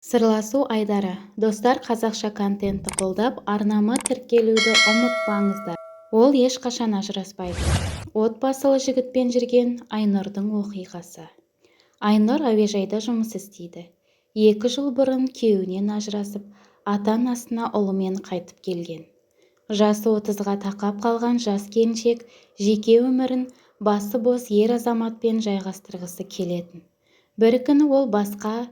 Сырласу айдары. Достар, қазақша контентті қолдап, арнама тіркелуді ұмытпаңыздар. Ол ешқашан ажыраспайды. Отбасылы жігітпен жүрген Айнұрдың оқиғасы. Айнұр әуежайда жұмыс істейді. 2 жыл бұрын күйеуінен ажырасып, ата-анасына ұлымен қайтып келген. Жасы 30-ға тақап қалған жас келіншек жеке өмірін басы бос ер азаматпен жайғастырғысы келетін. Бір күні ол басқа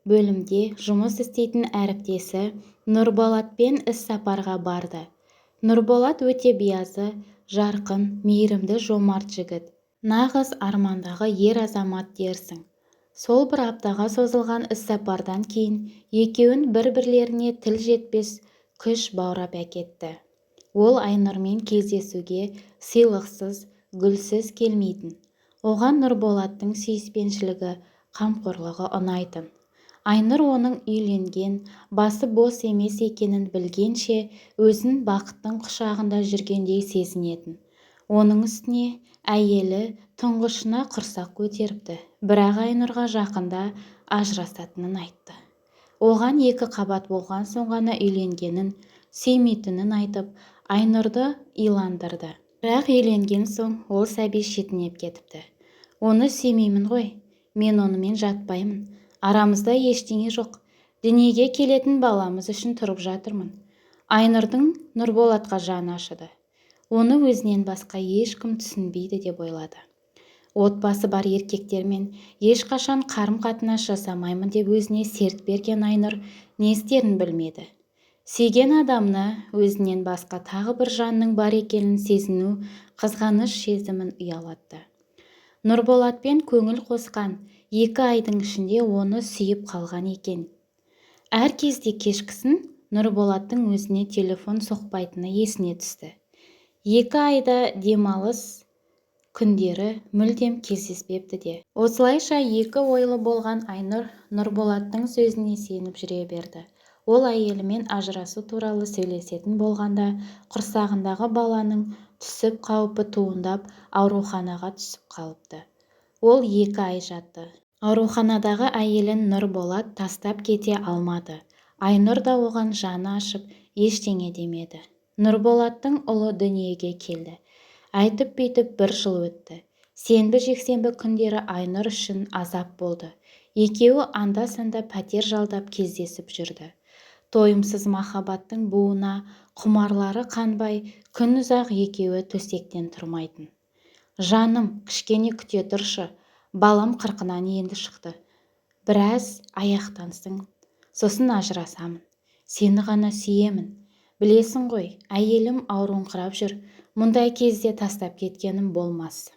бөлімде жұмыс істейтін әріптесі Нұрболатпен іссапарға барды. Нұрболат өте биязы, жарқын, мейірімді, жомарт жігіт. Нағыз армандағы ер азамат дерсің. Сол бір аптаға созылған іссапардан кейін екеуін бір-бірлеріне тіл жетпес күш баурап әкетті. Ол Айнұрмен кездесуге сыйлықсыз, гүлсіз келмейтін. Оған Нұрболаттың сүйіспеншілігі, қамқорлығы ұнайтын. Айнұр оның үйленген, басы бос емес екенін білгенше өзін бақыттың құшағында жүргендей сезінетін. Оның үстіне әйелі тұңғышына құрсақ көтеріпті, бірақ Айнұрға жақында ажырасатынын айтты. Оған екі қабат болған соң ғана үйленгенін, сүймейтінін айтып, Айнұрды иландырды. Бірақ үйленген соң ол сәби шетінеп кетіпті. Оны сүймеймін ғой, мен онымен жатпаймын. Арамызда ештеңе жоқ. Дүниеге келетін баламыз үшін тұрып жатырмын. Айнұрдың Нұрболатқа жаны ашыды. Оны өзінен басқа ешкім түсінбейді деп ойлады. Отбасы бар еркектермен ешқашан қарым-қатынас жасамаймын деп өзіне серт берген Айнұр не істерін білмеді. Сүйген адамына өзінен басқа тағы бір жанның бар екенін сезіну қызғаныш сезімін ұялатты. Нұрболатпен көңіл қосқан 2 айдың ішінде оны сүйіп қалған екен. Әр кезде кешкісін Нұрболаттың өзіне телефон соқпайтыны есіне түсті. 2 айда демалыс күндері мүлдем кездеспепті де. Осылайша екі ойлы болған Айнұр Нұрболаттың сөзіне сеніп жүре берді. Ол әйелімен ажырасу туралы сөйлесетін болғанда құрсағындағы баланың түсіп қаупі туындап, ауруханаға түсіп қалыпты. Ол 2 ай жатты. Ауруханадағы әйелін Нұрболат тастап кете алмады. Айнұр да оған жаны ашып, ештеңе демеді. Нұрболаттың ұлы дүниеге келді. Әйтіп-бүйтіп бір жыл өтті. Сенбі-жексенбі күндері Айнұр үшін азап болды. Екеуі анда-санда пәтер жалдап кездесіп жүрді. Тойымсыз махаббаттың буына құмарлары қанбай, күн ұзақ екеуі төсектен тұрмайтын. Жаным, кішкене күте тұршы, балам қырқынан енді шықты. Біраз аяқтансын, сосын ажырасамын. Сені ғана сүйемін. Білесің ғой, әйелім ауырыңқырап жүр. Мұндай кезде тастап кеткенім болмас.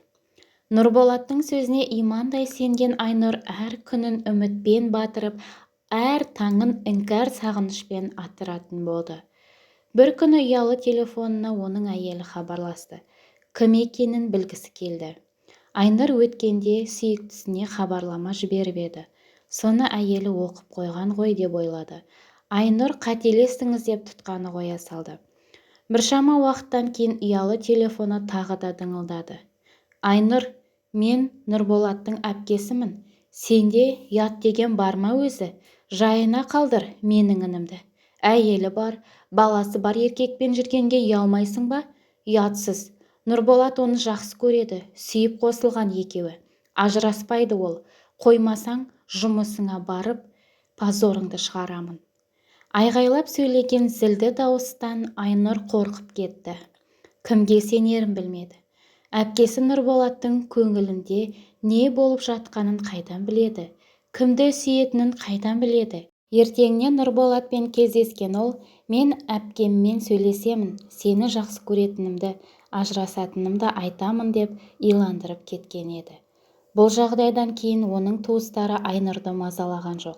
Нұрболаттың сөзіне имандай сенген Айнұр әр күнін үмітпен батырып, әр таңын іңкәр сағынышпен атыратын болды. Бір күні ұялы телефонына оның әйелі хабарласты. Кім екенін білгісі келді. Айнұр өткенде сүйіктісіне хабарлама жіберіп еді. Соны әйелі оқып қойған ғой деп ойлады. Айнұр қателестіңіз деп тұтқаны қоя салды. Біршама уақыттан кейін ұялы телефоны тағы да дыңылдады. Айнұр, мен Нұрболаттың әпкесімін. Сенде ұят деген бар ма өзі? Жайына қалдыр менің інімді. Әйелі бар, баласы бар еркекпен жүргенге ұялмайсың ба? Ұятсыз. Нұрболат оны жақсы көреді, сүйіп қосылған екеуі. Ажыраспайды ол. Қоймасаң, жұмысыңа барып, позорыңды шығарамын. Айғайлап сөйлеген зілді дауыстан Айнұр қорқып кетті. Кімге сенерін білмеді. Әпкесі Нұрболаттың көңілінде не болып жатқанын қайдан біледі? Кімді сүйетінін қайдан біледі? Ертеңіне Нұрболатпен кездескен ол, мен әпкеммен сөйлесемін, сені жақсы көретінімді, ажырасатынымды айтамын деп иландырып кеткен еді. Бұл жағдайдан кейін оның туыстары Айнұрды мазалаған жоқ.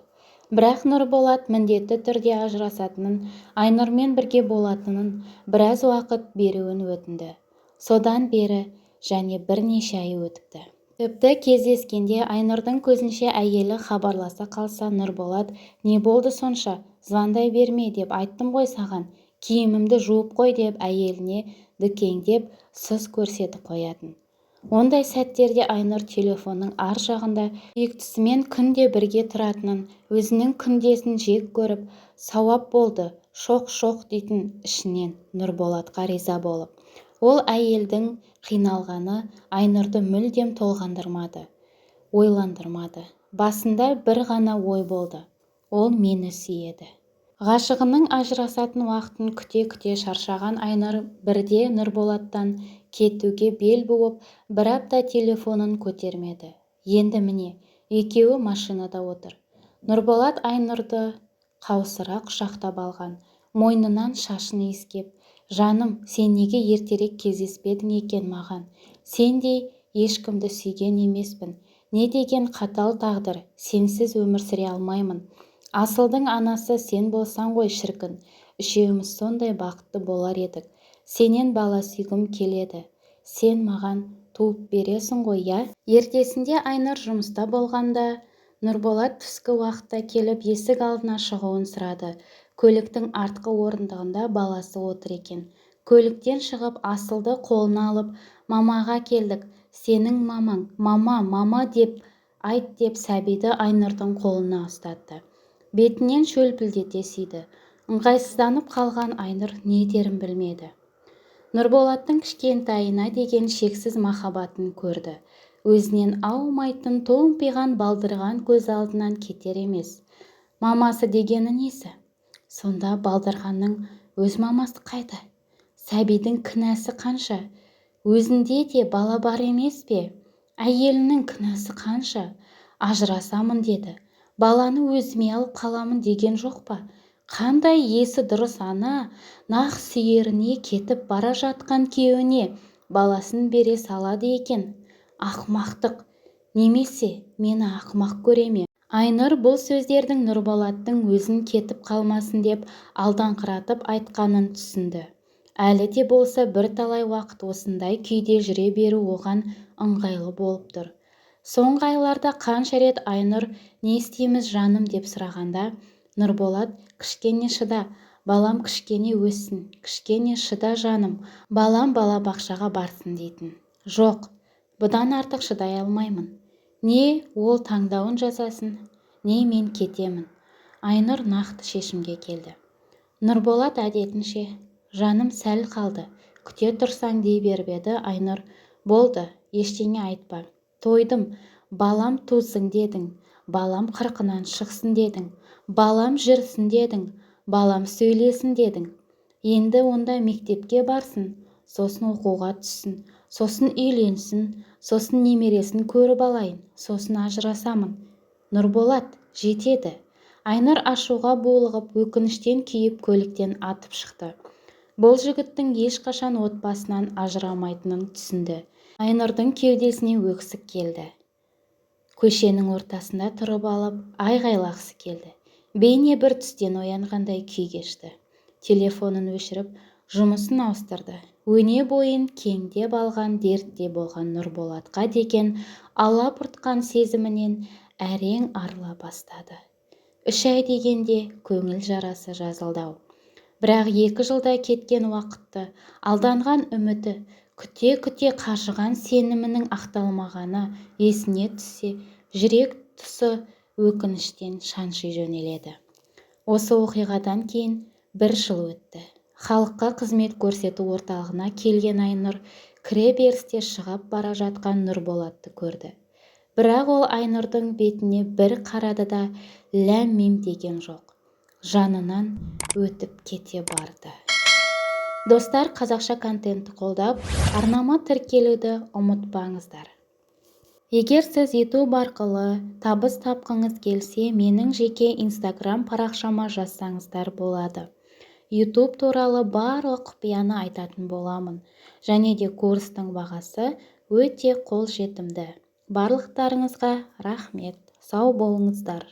Бірақ Нұрболат міндетті түрде ажырасатынын, Айнұрмен бірге болатынын, біраз уақыт беруін өтінді. Содан бері және бірнеше ай өтіпті. Тіпті кездескенде Айнұрдың көзінше әйелі хабарласа қалса, Нұрболат не болды сонша, звондай берме деп айттым ғой саған, киімімді жуып қой деп әйеліне дікеңдеп, сыз көрсетіп қоятын. Ондай сәттерде Айнұр телефонның ар жағында сүйіктісімен күнде бірге тұратынын, өзінің күндесін жек көріп, сауап болды, шоқ-шоқ дейтін ішінен Нұрболатқа риза болып. Ол әйелдің қиналғаны Айнұрды мүлдем толғандырмады, ойландырмады. Басында бір ғана ой болды: ол мені сүйеді. Ғашығының ажырасатын уақытын күте-күте шаршаған Айнұр бірде Нұрболаттан кетуге бел буып, бір апта телефонын көтермеді. Енді міне, екеуі машинада отыр. Нұрболат Айнұрды қаусыра құшақтап алған, мойнынан шашын иіскеп, «Жаным, сен неге ертерек кездеспедің екен маған? Сендей ешкімді сүйген емеспін. Не деген қатал тағдыр, сенсіз өмір сүре алмаймын. Асылдың анасы сен болсаң ғой шіркін, үшеуміз сондай бақытты болар едік. Сенен бала сүйгім келеді. Сен маған туып бересің ғой, иә?» Ертесінде Айнұр жұмыста болғанда, Нұрболат түскі уақытта келіп, есік алдына шығуын сұрады. Көліктің артқы орындығында баласы отыр екен. Көліктен шығып, Асылды қолына алып, «Мамаға келдік, сенің мамаң, мама, мама деп айт» деп сәбиді Айнұрдың қолына ұстатты. Бетінен шөлпілдете сүйді. Ыңғайсызданып қалған Айнұр не дерін білмеді. Нұрболаттың кішкентайына деген шексіз махаббатын көрді. Өзінен аумайтын томпиған балдырған көз алдынан кетер емес. Мамасы дегені несі? Сонда балдырғанның өз мамасы қайда? Сәбидің кінәсі қанша? Өзінде де бала бар емес пе? Әйелінің кінәсі қанша? Ажырасамын деді. Баланы өзіме алып қаламын деген жоқ па? Қандай есі дұрыс ана нақ сүйеріне кетіп бара жатқан күйеуіне баласын бере салады екен? Ақымақтық! Немесе мені ақымақ көре ме? Айнұр бұл сөздердің Нұрболаттың өзін кетіп қалмасын деп алдаңқыратып айтқанын түсінді. Әлі де болса бірталай уақыт осындай күйде жүре беру оған ыңғайлы болып тұр. Соңғы айларда қанша рет Айнұр не істейміз жаным деп сұрағанда, Нұрболат кішкене шыда, балам кішкене өссін, кішкене шыда жаным, балам балабақшаға барсын дейтін. Жоқ, бұдан артық шыдай алмаймын. Не ол таңдауын жасасын, не мен кетемін. Айнұр нақты шешімге келді. Нұрболат әдетінше, жаным сәл қалды, күте тұрсаң дей беріп еді, Айнұр, болды, ештеңе айтпа. Тойдым, балам тусын дедің, балам қырқынан шықсын дедің, балам жүрсін дедің, балам сөйлесін дедің. Енді онда мектепке барсын, сосын оқуға түссін, сосын үйленсін, сосын немересін көріп алайын, сосын ажырасамын. Нұрболат, жетеді. Айнұр ашуға булығып, өкініштен күйіп көліктен атып шықты. Бұл жігіттің ешқашан отбасынан ажырамайтынын түсінді. Айнұрдың кеудесіне өксік келді. Көшенің ортасында тұрып алып, айғайлағысы келді. Бейне бір түстен оянғандай күй кешті. Телефонын өшіріп, жұмысын ауыстырды. Өне бойын кеңдеп алған дертте болған Нұрболатқа деген алабұртқан сезімінен әрең арыла бастады. 3 ай дегенде көңіл жарасы жазылды-ау. Бірақ 2 жылда кеткен уақытты, алданған үміті, күте-күте қажыған сенімінің ақталмағаны есіне түссе, жүрек тұсы өкініштен шанши жөнеледі. Осы оқиғадан кейін 1 жыл өтті. Халыққа қызмет көрсету орталығына келген Айнұр кіре берісте шығып бара жатқан Нұрболатты көрді. Бірақ ол Айнұрдың бетіне бір қарады да ләм-мим деген жоқ. Жанынан өтіп кете барды. Достар, қазақша контентті қолдап, арнама тіркелуді ұмытпаңыздар. Егер сіз YouTube арқылы табыс тапқыңыз келсе, менің жеке Instagram парақшама жазсаңыздар болады. YouTube туралы барлық құпияны айтатын боламын. Және де курстың бағасы өте қолжетімді. Барлықтарыңызға рахмет. Сау болыңыздар.